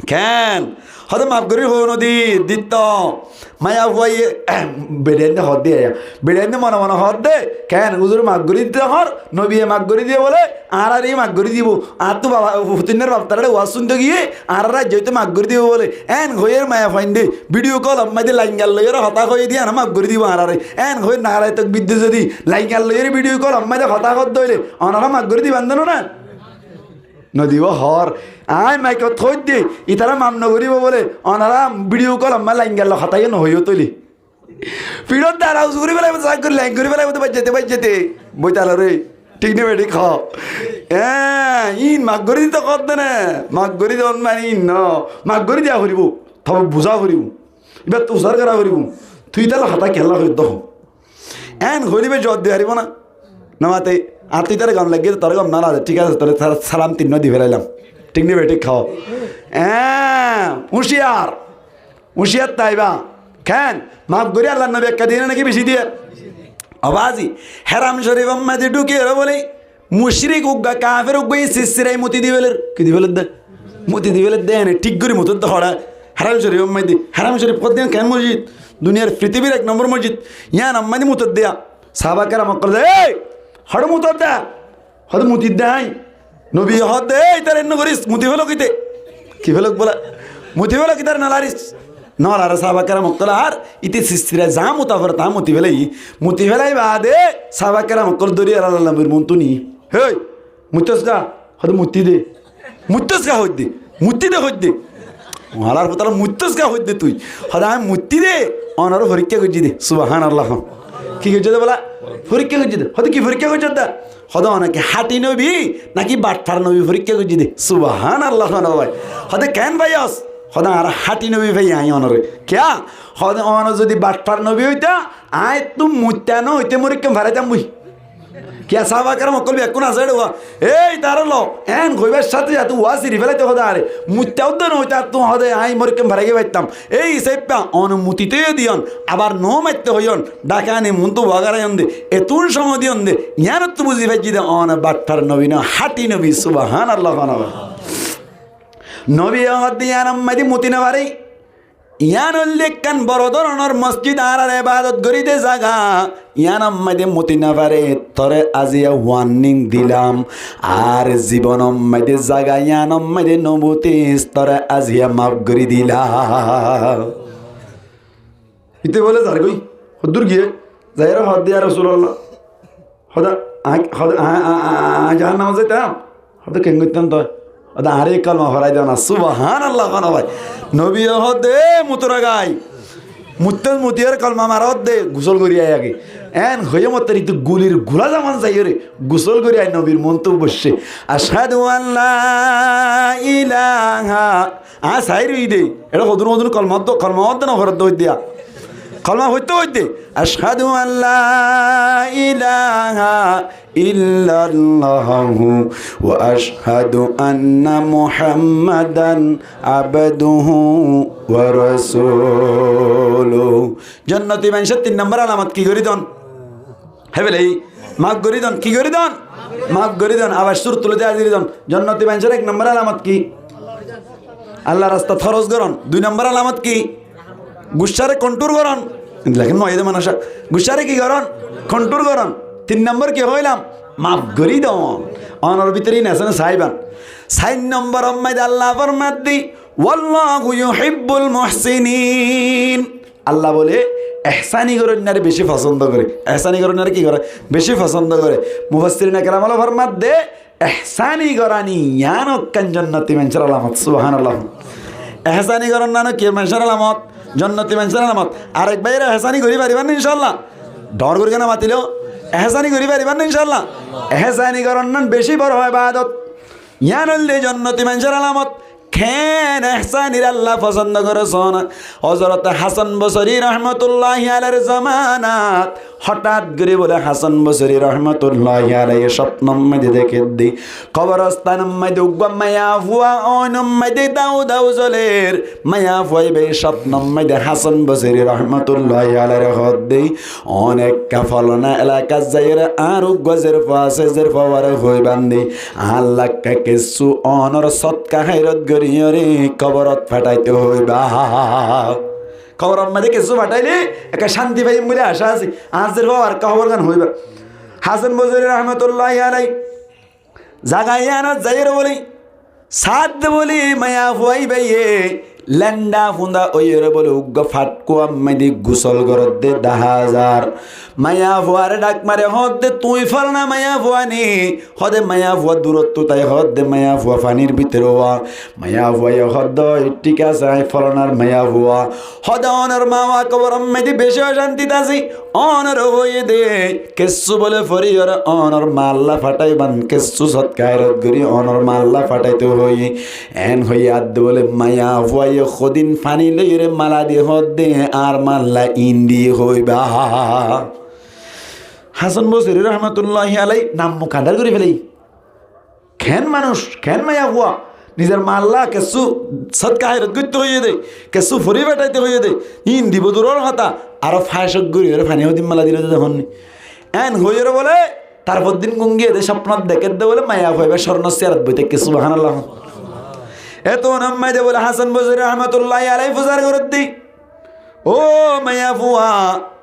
Keén? Hoódde maf gorí hoó nodi, ditto. Maiyafuaye, beçiyainde hoódde, beçiyainde mone mone hoódde, keén, huzur maf gorí dito hoór, nobiye maf gorí diye bóle, añárare maf gorí dibo. Añáttu baba, futunnár baftaráre waz cúnto giyé, añárare aijja óite maf gorí dibo bóle. En hoiyóre maiyafuainde video call or maze laingal loiyóre hotá hoiyé de, añáre maf gorí dibo añárare. En hoiyóre naraye tokbir de zodi laingal loiyóre video call or maze hotá hoódde óile, onorá maf gorí diban de no na? Nodibo hoór. Aññí maikot hoóidde, itará maf nogoríbo bóle, onorá video call or maze laingal loi hotá yó nohoiyó tóile. Fiçót dara uzu gorí félaibo, sak gorí lain gorí félaibo de baijjaite baijjaite. Boitaloré. Thík né bethík hoó? Eé, iín maf gorí dito hoódde né? Maf gorí dito mane iín no. Maf gorí diya foribó. Tobe buzá foribó. Ibáttu usár gorá foribó. Tui ítara loi hotá kiyólla hoiyós de hoó. Eén hoilé íba zuab di faribó ná? Nomate, añáttu ítare gom lagé de, tore gom no lage, thík asé, tore sa-, salam tinnó di félailam. Thík né bethík hoó? Eé, úñciyar. Úñciyar táiba. Keén? Maf gorí Allar nobi ekka diye né náki beci diye? Ó bazi, Héram Córifor maze dhukiyóre bóle, mucrik uggwá, kafer uggwá, e sissiraye muti di féler. Ki di féler de? Muti di féler de, ene thík gorí mutor de hoçé. Héram Córifor maze. Héram Córif hoódde keén mosjid? Duniyar, fitibir ek nombor mosjid. Yíanor maze mutor de. Sáhaba keram ókkole de, "Ei, hoçé mutor de?" Hoódde, "Mutir de aññí." Nobiye hoódde, "Ei, ítare enno goris, muti félok íte." Ki félok bóle? "Muti félok, ítare no laris." No lare sáhaba keram ókkole, ar íte sissira za muta fore, ta muti félaiye. Muti félai baade sáhaba keram ókkole dóri Allar nobir muúntu niyé. "Héi, muittos ká?" Hoódde, "Mutti de." "Muittos ká?" hoódde. "Mutti de," hoódde. "Ó halar futala, muittos ká?" hoódde tui. Hoódde, "Aññí mutti de, onoré forikká goijjí de." Subhánallah. Ki goijjé de bóla? Forikká goijjí de. Hoódde, "Ki forikká goijjós de?" Hoódde, "One ki háñti nobi náki baththar nobi forikká goijjí de." Subhánallah, hono bái. Hoódde, "Keén faiyós?" Hoódde, "Añára háñti nobi faiyí aññí onoré." Kiyá? Hoódde, "One zodi baththar nobi óita, aññí ettú muitta no óite morikká faraitám boi." Kiyá sáhaba keram ókkol bekkún asé eçé uwá? Ei, tará lo, en hoibar sáte sáte uwá siri félaito hoóde añáre. Muitta uddá no óite attú hoóde aññí morikká farai goi faittam. Ei sáippa, one muti toiyó diyon, abar no maitte hoiyon, dhaka ani muúntu uwá garayon de. Etún cómot diyon de. Yíanottú buzi faijjí de, one baththar nobi no, háñti nobi, subhánallah, hono. Nobi hoódde yíanor maze muti no fari. Yián óilde ekkán boro dóronor mosjid, añárar ebadot gorí de zaga. Yiánor maze muti no fare, tore aziya warning dilam. Ar zibonor maze zaga yiánor maze no mutis, tore aziya maf gorí dilam. Íte bole zargói, hoddúr giyé? Zaiyóre hoódde, "Ya Rosulullah, hoódde añí, hoódde añí, añí, añí jahannamot zaitam?" Hoódde, "Keén goittám toi?" Hoódde, "Añáre kolma forai do na." Subhanallah, hono bái. Nobiye hoódde, "E mutura gai, muttós mutiyóre kolma mara hoódde, gusól gorí ai age." Eén hoiyé mottor íte gulir gula zaman zaiyóre gusól gorí ai nobir muúntu boiccé. "Ashhadu an la ilaha" Añí sair óiyi dé, eçé hodún hodún kolma hoódde, kolma hoódde no foredde óiye dé. Kolma foitte óiye dé. "Ashhadu an la ilaha illallahu wa ashhadu anna Muhammadan abduhu wa rasuluh." Jonnoti maincór tin nombor alamot ki gorí don? Hé bele, maf gorí don, ki gorí don? Maf gorí don, abar cúrut tulí de, azirí don. Jonnoti maincór ek nombor alamot ki? Allar rastat hóros goron. Dui nombor alamot ki? Guccáre kontról goron. Lekin no, ede manúic guccáre ki goron? Kontról goron. Tin nombor ki hoilam? Maf gorí don. Onor bútore ín asé né saiban. Sair nombor ot maze Allah formadde, "Wallahu yuhibbul muhsinin." Allah bole ehsáni goróinnare beci fosóndo gore. Ehsáni goróinnare ki gore? Beci fosóndo gore. Mufassirin ekram ókkole formadde, ehsáni gorani yián ekkán jonnoti maincór alamot. Subhanallah. Ehsáni goron nan ki maincór alamot? Jonnoti maincór alamot. Arek báiye ehsáni gorí faribá né incállah? Dor gorí kene matilo. Ehsáni gorí faribá né incállah? Ehsáni goron nan beci boro ebadot. Yián óilde jonnoti maincór alamot. Keén ehsánire Allah fosóndo gore sóna? Hozorote Hasan Bosori rahmatullahi alaihir zomanat hotát gorí bole Hasan Bosori rahmatullahi alaihi cópnor maze dekédde, koborostan or maze uggwá maiyafua ooinor maze dau dau zoler. Maiyafua íba cópnor maze Hasan Bosori rahmatullahi alaihire hoódde, "Oón ekká folona elakat zaiyóre añár uggwá zerfua asé, zerfuare hoiban de, añálla ekká kessú oónor sodka háirot goríyore koborot fatáito hoiba." Koboror maze kessú fatáile ekká cánti faiyum buli acá asé. Añár zerfuare ekká hóbor gán hoiba. Hasan Bosori rahmatullahi alaihi zaga yiánot zaiyóre bole, saádde bole maiyafua íbaye lenda funda óiyore bole uggwá fatkuwar maze gusól goródde daházar. Maiyafuare dhak mare hoódde, "Tuñí folona maiyafua ni?" Hoódde maiyafua durottu, tai hoódde maiyafua fanir bútore wa. Maiyafuaye hoódde, "Ói, thík asé, añí folonar maiyafua." Hoódde, "Oónor mawa koboror maze beci ocántit asé, oónore hoiyé de, kessú bole foriyore oónor malla fatáiban, kessú sodka háirot gorí oónor malla fatáito hoiyé." Eén hoiyé adde bole maiyafuaye hodin fani loiyore mala di hoódde, "Añár malla ín di hoiba." Hasan Bosori rahmatullahi alaihi nam mukadar gorí félaiye. Keén manúic, keén maiyafua, nizor malla kessú sodka háirot goitto hoiyé de, kessú fori fatáito hoiyé de, ín dibo duror hotá, aró fañsok gorí ore fani hodin mala dilo de honni. Eén hoiyore bole, tarfor din gúm giyé de, cópnot dekédde bole maiyafua íba córnor siyarot boi táikke, subhanallah. Etún ammáide bole Hasan Bosori rahmatullahi alaihi fusar gorédde. "Ó maiyafua,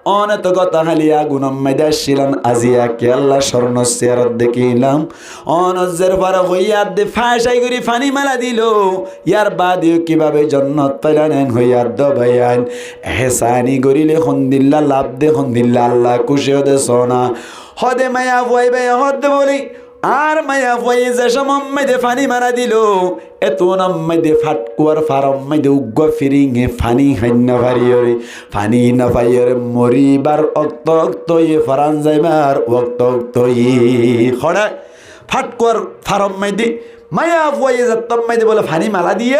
oóne to gotá háli agunor maze accílan, aziya kiyólla córnor siyarot dekílam? Oónor zerfuare hoiyé adde fañsai gorí fani mala dilo, yar baade yó kibábe jonnot failan?" Eén hoiyé adde báiyain, ehsáni goríle hondilla laf de, hondilla Allah kúci ó de sóna. Hoódde maiyafua íbaye hoódde bole, Añár maiyafuaye ze cómot maze fani mala dilo, etún ammáide fatkuwar faror maze uggwá firinge fani hái no fariyore, fani no faiyore moribar okto okto óiye, foran zaibar okto okto óiye. Hoçé? Fatkuwar faror maze maiyafuaye zettót maze bole fani mala diye,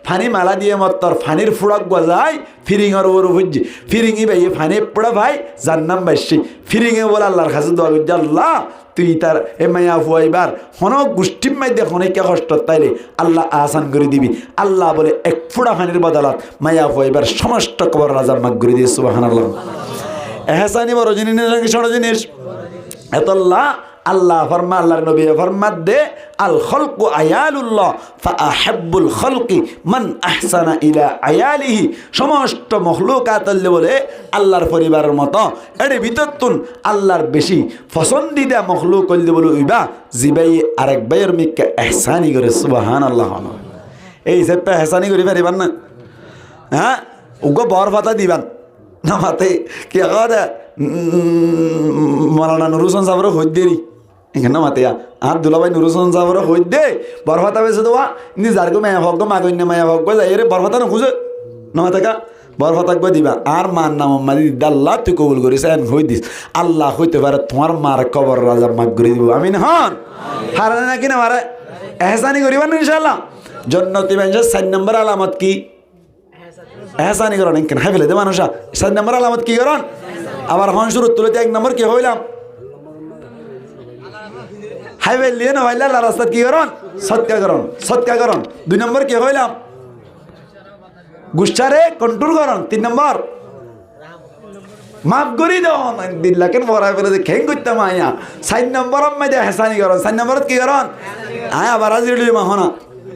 fani mala diye mottor fanir fúça uggwá zai, firingor uore foijje. Firing íbaye fani fúça fai, zannam baiccé. Firinge bole Allar hañsé dua goijjé, "Allah, tui itar e maiyafua íbar honó gucthír maze honó ekká hoctot táile Allah asan gorí dibi." Allah bole ek fúça fanir bodolat maiyafua íbar cómosto kobor azab maf gorí diye, subhanallah. Ehsáni boro zinis né cóñço zinis? Etolla Allah forma, Allar nobiye formadde, "Al kholku ayalullah, fa ahabbul kholki man ahsana ila ayalihi." Somosto mohlukatolle bole Allar foribaror moto. Ere bútottún Allar beci fosondida mohluk óilde bole uiba, zibáye arek báiyor mikká ehsani gore. Subhanallah. Ei hísafe ehsani gori fariban na? Há? Uggwá bor fata diban. Nomate, ki hoó de, mm, Molana Nur Hussain sábore hoidderi. Enggán nomate ya. Añár dulabái Nur Hussain sábore hoidde, bor fata bese de wa, indi zargwá maiyafuwa uggwá, magoinna maiyafuwa uggwá zaiyóre bor fata nokúze. Nomate ka, bor fata uggwá diba. Añár mar namot maze dilla, tui kobul goris, en hoidis. Allah hoite fare tuáñr mar kobor raza maf gori dibo. Amin hon. Fare né naki nofare? Ehsani goriba né inshaAllah? Jonnoti maincór sair nombor alamot ki? Ehsani goron, enggán hái fele de manúic. Sair nombor alamot ki goron? Abar hon cúrut tulóte ek nombor ki hoilam? Hái fele de no faille Allar rastat ki goron? Sodka goron, sodka goron. Dui nombor ki hoilam? Guccáre kontrol goron. Tin nombor, maf gori don. Dilla ken forai fele de, ken goittám añí. Sair nombor ot maze ehsani goron. Sair nombor ot ki goron? Añí abar házir óilam ehón.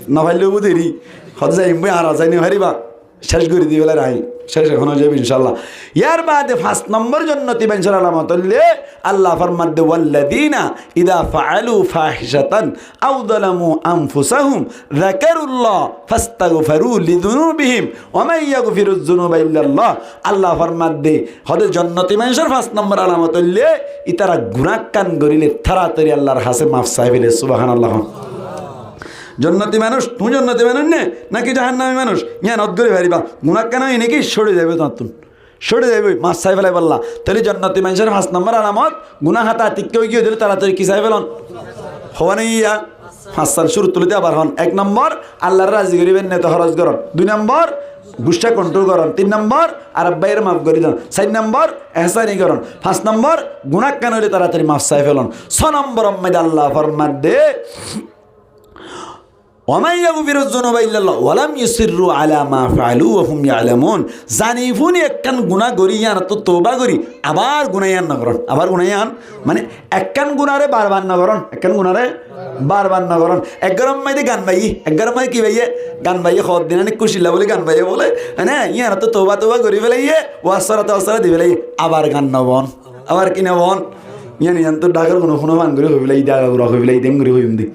No faille buziri. Hoto zaiyum boi, ar zaini fariba. Céc gori di félai añí. Céc ehón ói zaibo inshaAllah. Yar bade fañs nombor jonnoti maincór alamot óilde Allah formadde, "Walladina ida faalu fahishatan aw zalamu anfusahum zakarullaha fastagfaru lidunubihim wa man yagfiru zunuba illallah." Allah formadde, hode jonnoti maincór fañs nombor alamot óilde, itara guná ekkán gorile taratari Allar hásé maf sai fele. Subhanallah. Jonnoti manúic, tuñí jonnoti manúic né, naki jahannami manúic? Yián ot gori fariba. Guná ekkán ói né ki córi zaibo tuáñttún. Córi zaibo, maf sai félaibolla. Tóile jonnoti maincór fañs nombor alamot, guná hata atikká ói giyé dile taratari ki sai felon? Hoiba né iya? Fañssan cúrut tulóte abar hon. Ek nombor, Allaré razi goribar niyot hóros goron. Dui nombor, guccá kontrol goron. Tin nombor, arek báiyore maf gori don. Sair nombor, ehsani goron. Fañs nombor, guná ekkán óile taratari maf sai felon. Só nombor ot maze Allah formadde, "Wa man yagfiru zunuba illallah wa lam yusirru ala ma faalu wa hum yalamun." Zani fúni ekkán guná gori, yián ottu touba gori, abar guná yián no goron. Abar guná yián, mane, ekkán gunáre bar bar no goron. Ekkán gunáre bar bar no goron. Ek gór ot maze de gan baiye, ek gór ot maze ki baiye? Gan baiye, hoddin aní kúcilla buli gan baiye bole. Mane, yián ottu touba touba gori félaiye, waz sora tawaz sora di félaiye. Abar gan no bon. Abar ki no bon? Yián, yián to Dhakar guno fúno fan gori hoi félaiye, Dhaka gura hoi félaiye, dem gori hoiyum de.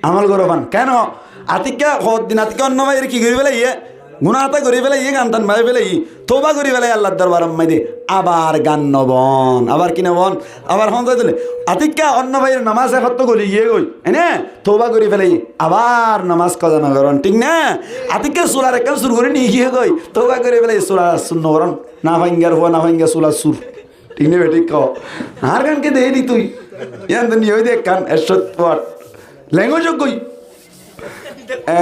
Amol goro fan. Keno? Atikká hoddin atikká onno báiyore ki gori félaiye? Guná hata gori félaiye, gan tan bái félaiye. Touba gori félaiye Allar dorbar ot maze de. Abar gan no bon. Abar ki no bon? Abar hon zai dile. Atikká onno báiyore nomaz ek ottó goli giyé goi. Ene? Touba gori félaiye. Abar nomaz kaza no goron. Thík na? Atikká sular ekkán sur gori ni giyé goi. Touba gori félaiye, sula sur no goron. Nafaingar fua, nafainga sular sur. Thík né bethík ko? Añár gan ke deli tui. Yián to niyoi de ekkán, ercot fua. Language goi. E,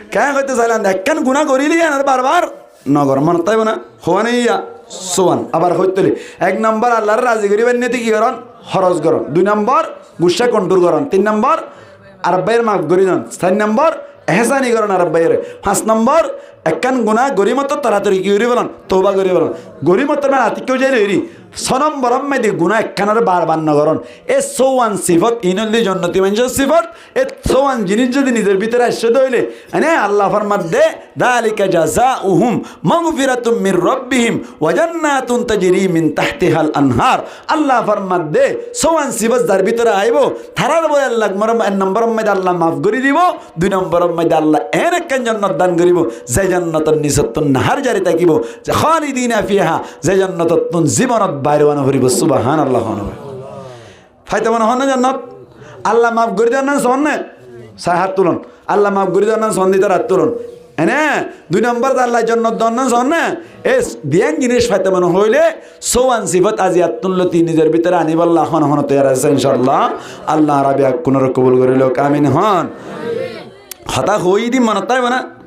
ken hoito sailam de, ekkán guná gorile yián ar bar bar no goron, monot táibo na? Hoiba né iya? Suwan. Abar hoito le, ek nombor Allaré razi goribar niyot ki goron? Hóros goron. Dui nombor, guccá kontrol goron. Tin nombor, arek báiyore maf gori don. Sair nombor, ehsani goron arek báiyore. Fañs nombor, ekkán guná gori motor taratari ki gori felon? Touba gori felon. Gori motor mane atikká ói zaile eri. Só nombor ot maze de guná ekkánore bar bar no goron. E sówan sifot, iín óilde jonnoti maincór sifot. E sówan jinis zodi nizor bútore aiccé de óile, ene Allah formadde, "Dhalika jazauhum magfiratun min rabbihim wa jannatun tajri min tahtihal anhar." Allah formadde, sówan sifot zar bútore aibo, tarare bole ek nombor ot maze de Allah maf gori dibo, dui nombor ot maze de Allah en ekkán jonnot dan goribo, ze jonnotor nisottún nahar jari tákibo, khalidina fiha, ze jonnotottún zibonot bair ówa no foribo. Subhanallah. Faito mone hoó né jonnot? Allah maf gori don né, soón né? Sai hát tulon. Allah maf gori don né, soón, dui tar hát tulon. Ene, dui nombor ot Allah jonnot don né, soón né? E diyan jinis faito mone hoile, sówan sifot aijja tuáñttu nizor bútore anibálla hone hone toiyar asé, inshaAllah. Allah añára beggúnore kobul gori louk. Amin hon. Hotá hoiyí de monot táibo na?